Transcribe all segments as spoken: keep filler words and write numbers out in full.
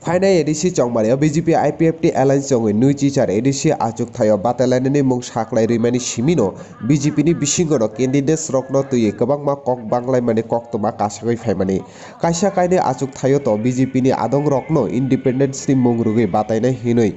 Phainai A D C chongmari o B J P I P F T alliance chongwi nui chichar A D C achuk thaio batailainani mung saklai rwimani simino B J P ni bisingo no candidates rokno twiwi kwbangma kok banglaimani koktwma kasagwi phaimani. Kaisa kainwi achuk thaio to B J P ni adong rokno independence ni mung rwgwi batainai hinwi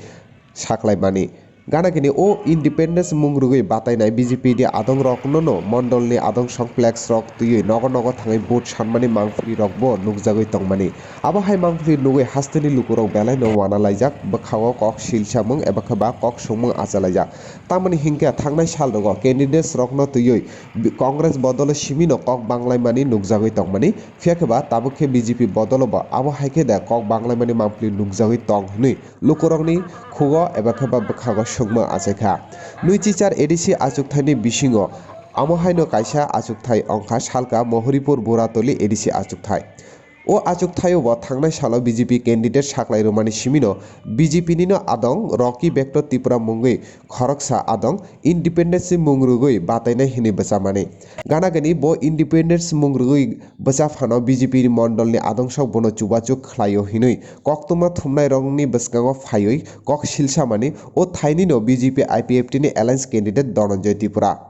saklaimani. Gana gini o independence mung rwgwi batainai B J P ni adong rokno no mondol ni adong song flex rok twiwi nogo nogo thangwi vote sanmani mangpili rok bo nukjagwi tongmani. Abo hai mangpili nugwi hasteni lukurok belai no wana laijak, bwkhago kok silsamung eba khe ba kok songmung acha laijak. Tamoni hinkhe thangnai sal rogo candidates rokno twiwi bi-, Congress bodolo simino kok banglaimani nukjagwi tongmani, phiya khe ba tabuk khe B J P bodolo bo abo hai khe da kok banglaimani mangpili nukjagwi tong hinwi lukurokni khugo eba khe ba bwkhago sukma achaikha. Nui chichar A D C achukthaini bisingo amo haino kaisa achukthai ongkha salka Mohoripur Buratoli A D C achukthai. O achukthaio bo thangnai salo B J P candidate saklai rwmani simino B J P nino adong Rocky Vector Tripura mungwi khoroksa adong independence mung rwgwi batainai hinwi bwchamani. Gana gini bo independence mung rwgwi bwcha phano B J P ni mondolni adong sok bono chubachu khlaio hinwi koktwma thumnairokni bwskango phaiwi kok silsamani o thainino B J P I P F T ni alliance candidate Dhananjay Tripura.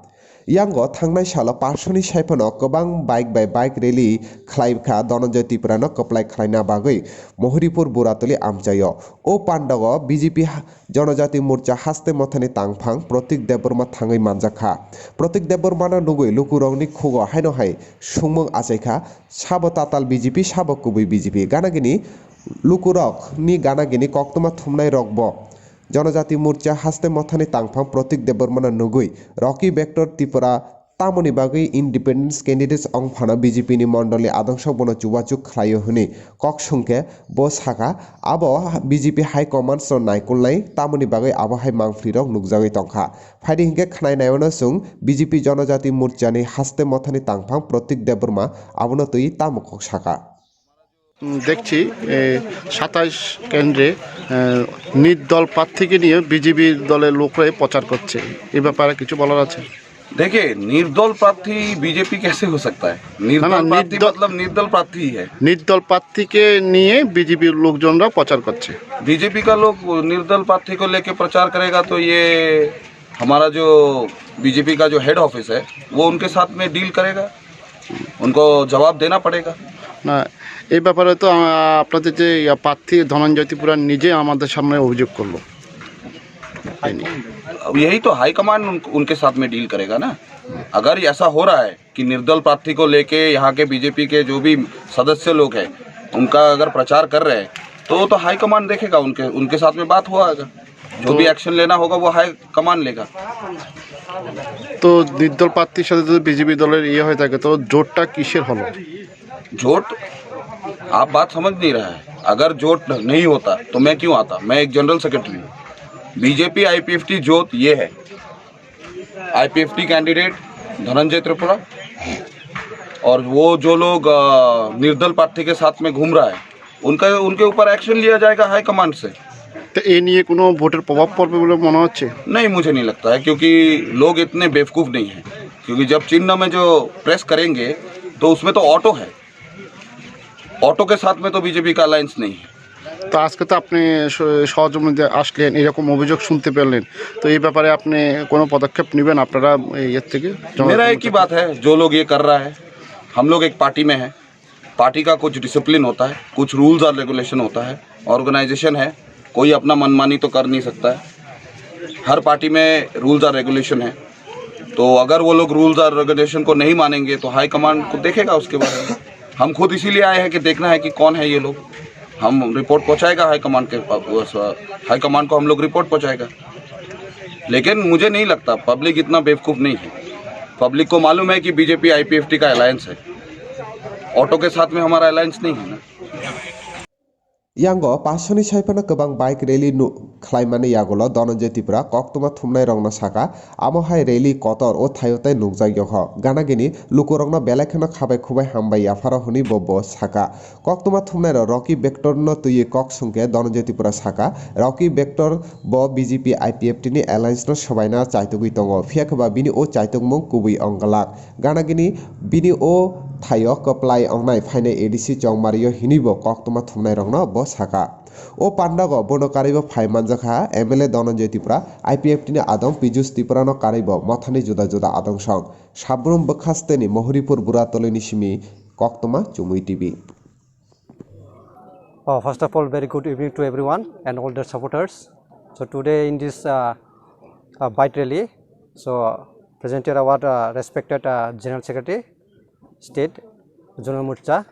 Yango thangnai salo parsoni saiphano kwbang bike bai bike rally khlai kha Dhananjay Tripurano kwplai khlaina bagwi Mohoripur Buratoli amchaio. O pandago B J P ha-, Jonojati Morcha haste mothani tangphang Pratik Debbarma thangwi manjak kha. Pratik Debbarmano nugwi lukurokni khugo haino hai sungmung achaikha, sabo tatal B J P, sabo kubui B J P. Gana gini lukurokni gana gini koktwma thumnai rokbo Jonojati Morcha haste mothani tangphang Pratik Debbarmano nugwi Rocky Vector Tripura tamoni bagwi independence candidates ongphano B J P ni mondolni adong sok bono chubachu khlaio hwnwi kok songkhe bo sakha, abo B J P high commands no naikolnai tamoni bagwi abo hai mangphlirok nukjagwi tongkha. Phaidi hinkhe khwnai naiyano chwng B J P Jonojati Morchani haste mothani tangphang Pratik Debbarma abono twi tamo kok sakha. উম, দেখছি, এ, সাতাইশ কেন্দ্রে, এ, নির্দল প্রার্থীকে নিয়ে বিজেপি দলের লোকরাই প্রচার করছে। এ ব্যাপারে কিছু বলার আছে? देखिए, निर्दल प्रार्थी बीजेपी कैसे हो सकता है? निर्दल ना, प्रार्थी निर्दल मतलब निर्दल प्रार्थी ही है। নির্দল প্রার্থীকে নিয়ে বিজেপির লোকজনরা প্রচার করছে। बीजेपी का लोग निर्दल प्रार्थी को लेके प्रचार करेगा तो ये हमारा जो बीजेपी का जो हेड ऑफिस है, वो उनके साथ में डील करेगा, उनको जवाब देना पड़ेगा। না, এই ব্যাপারে তো, আহ, আপনাদের যে, ইয়া, প্রার্থী ধনঞ্জয় ত্রিপুরা নিজে আমাদের সামনে অভিযোগ করলো। এই নিয়ে। अब यही तो हाई कमांड उन, उनके साथ में डील करेगा ना। अगर ऐसा हो रहा है कि निर्दल प्रार्थी को लेके यहाँ के बीजेपी के जो भी सदस्य लोग हैं, उनका अगर प्रचार कर रहे हैं, तो वो तो हाई कमांड देखेगा, उनके, उनके साथ में बात हुआ होगा। जो भी तो एक्शन लेना होगा, वो हाई कमांड लेगा। তো নির্দল প্রার্থীর সাথে যদি বিজেপি দলের ইয়ে হয়ে থাকে, তো জোটটা কিসের হলো? जोट, आप बात समझ नहीं रहा है। अगर जोट नहीं होता तो मैं क्यों आता? मैं एक जनरल सेक्रेटरी हूँ। बीजेपी आईपीएफटी जोट ये है, आईपीएफटी कैंडिडेट धनंजय त्रिपुरा, और वो जो लोग, अ, निर्दल प्रार्थी के साथ में घूम रहा है, उनका, उनके ऊपर एक्शन लिया जाएगा हाई कमांड से। তো এ নিয়ে কোনো ভোটের প্রভাব পড়বে বলে মনে হচ্ছে? नहीं, मुझे नहीं लगता है, क्योंकि लोग इतने बेवकूफ़ नहीं हैं, क्योंकि जब चिन्ह में जो प्रेस करेंगे तो उसमें तो ऑटो है, ऑटो के साथ में तो बीजेपी का अलायंस नहीं है। তো আজকে তো আপনি স-, সহযোগিতা আসলেন, এরকম অভিযোগ শুনতে পেলেন, তো এই ব্যাপারে আপনি কোনো পদক্ষেপ নেবেন আপনারা এই ইয়ের থেকে? मेरा एक ही बात है, जो लोग ये कर रहा है, हम लोग एक पार्टी में हैं, पार्टी का कुछ डिसिप्लिन होता है, कुछ रूल्स और रेगुलेशन होता है, ऑर्गेनाइजेशन है, कोई अपना मनमानी तो कर नहीं सकता है। हर पार्टी में रूल्स और रेगुलेशन है, तो अगर वो लोग रूल्स और रेगुलेशन को नहीं मानेंगे तो हाई कमांड को देखेगा उसके बारे में। हम खुद इसीलिए आए हैं कि देखना है कि कौन है ये लोग। हम रिपोर्ट पहुंचाएगा हाई कमांड के, अ, हाई कमांड को हम लोग रिपोर्ट पहुंचाएगा। लेकिन मुझे नहीं लगता, पब्लिक इतना बेवकूफ़ नहीं है। पब्लिक को मालूम है कि बीजेपी आईपीएफटी का अलायंस है, ऑटो के साथ में हमारा अलायंस नहीं है ना। Yango pasoni saiphano kwbang bike rally nu-, khlaimani yagulo Dhananjay Tripura koktwma thumnairokno sakha, amo hai rally kotor o thaio tei nukjak yokho. Gana gini lukurokno belai kheno khabai khubai hambai yapharo hwnwi bo, bo sakha. Koktwma thumnairok Rocky Vector no twiwi kok songkhe Dhananjay Tripura sakha, Rocky Vector bo B J P I P F T ni alliance no swbaina chaitugwi tongo, phiya khe ba bini o chaitokmung kubui wng glak. Gana gini bini o thaio kwplai wngnai phainai A D C chongmario hinwi bo koktwma thumnairokno bo sakha. O pandago bono karwibo phai manjakha M L A Dhananjay Tripura, I P F T ni adong Piyush Tripura no karwibo mothani juda juda adong song. Sabrum bwkhasteni Mohoripur Buratolini simi Koktwma Chumui T V. Oh, first of all, very good evening to everyone and all the supporters. So today in this uh, uh, bike rally, so presented our uh, respected uh, General Secretary, State, Zonal Morcha,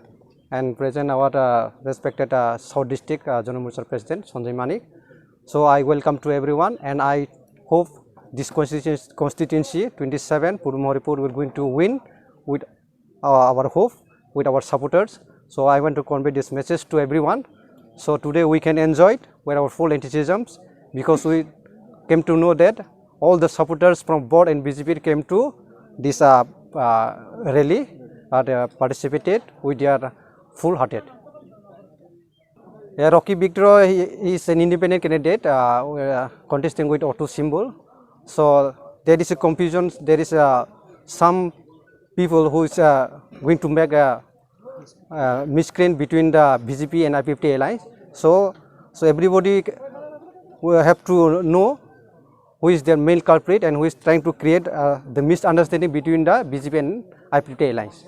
and present our uh, respected uh, South District uh, Zonal Morcha President, Sanjay Manik. So I welcome to everyone and I hope this constituency, constituency twenty-seven, Purbo Mohoripur, will going to win with uh, our hope, with our supporters. So I want to convey this message to everyone. So today we can enjoy it with our full enthusiasms because we came to know that all the supporters from board and B J P came to this uh, uh, rally and uh, participated with their full hearted. Yeah, Rocky Victor, he, he is an independent candidate uh, uh, contesting with auto symbol. So there is a confusion. There is uh, some people who is uh, going to make a uh, miscreant between the B J P and I P F T alliance. So, so everybody will have to know who is their main culprit and who is trying to create uh, the misunderstanding between the B J P and I P F T alliance.